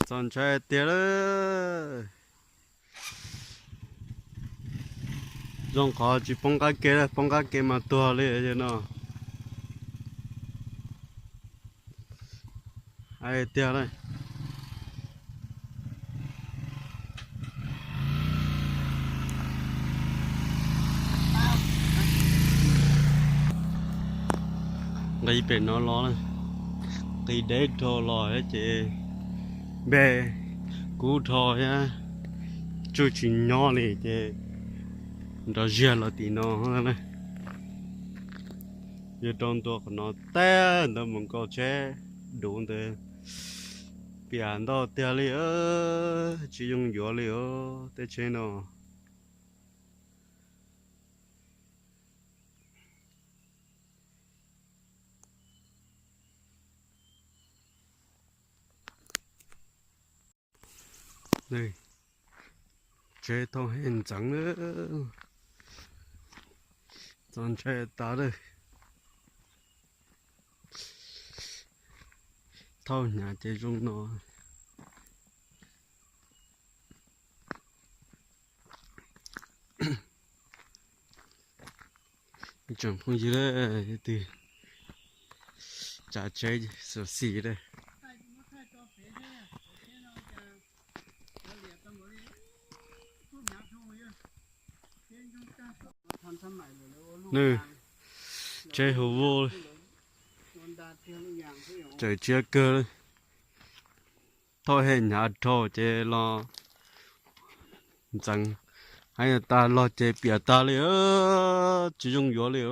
Txaus ntshai tiag lawm. Zoo qhov tsis poob qab ke, poob qab ke mas tuag li no. Hais tiag na. Nqis pem no los, nqis deb dhau los ces npe kub dhau thiab, tsuj tsis nyob li ces nrov ziag los tim no na. Yuav rau ntua qhov no tag ntawd mus nkaus tsheb duv ntawd. Piam ntau tiag li, tsis yooj yuav li os tej tsheb no. Tsheb thauj hej ntxeev, txaus ntshai tas lawm. Thauj hnyav ces zoo no. Tsoom phooj ywg, leej twg tsav tsheb xyuam xim lawm. Nws tsheb hu voj, tseem tshiab kawg. Thauj hej hnyav dhau ces los ntxeev, haj yam tas los ces piam tas li, tsis yooj yuav li.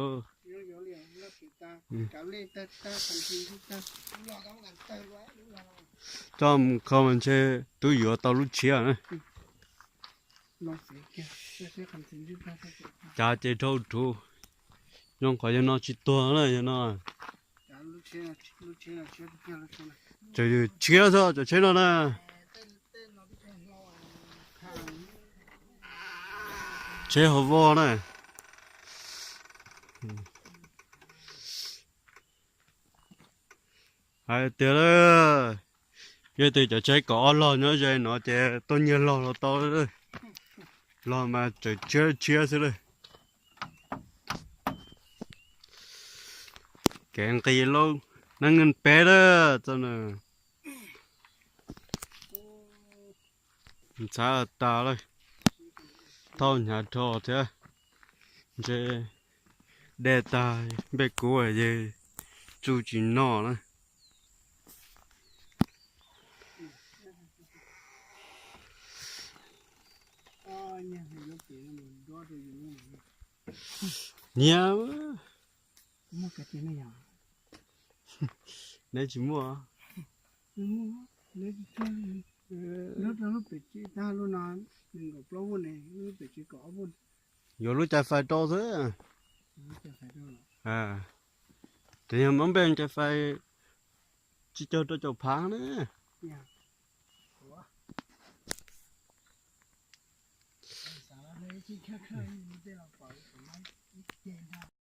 Coj mus kho mas ntshe twb yuav tau lub tshiab na. Cav ces dhau rhuv, zoo qhov yog no tsis tuag na yog no. Tseem tshiab xwb cov tsheb no na. Tsheb hauv voj na. Hais tias, yog tias cov tsheb kaum ob log nyob ze no ces tuaj nyiag log los tau. Log mas tseem tshiab tshiab xwb lawm. Kev nqis lub neej peb lawm txoj no. Ntxhab tas lawm, thauj hnyav dhau thiab, ntshe dej tag npej kuv yog tsuj tsis noj na. Nyiam. Neb tsis muaj. Yuav lub cai fais rau xwb. Ces yog muab npe cai fais tsis caug rau caum phav ne.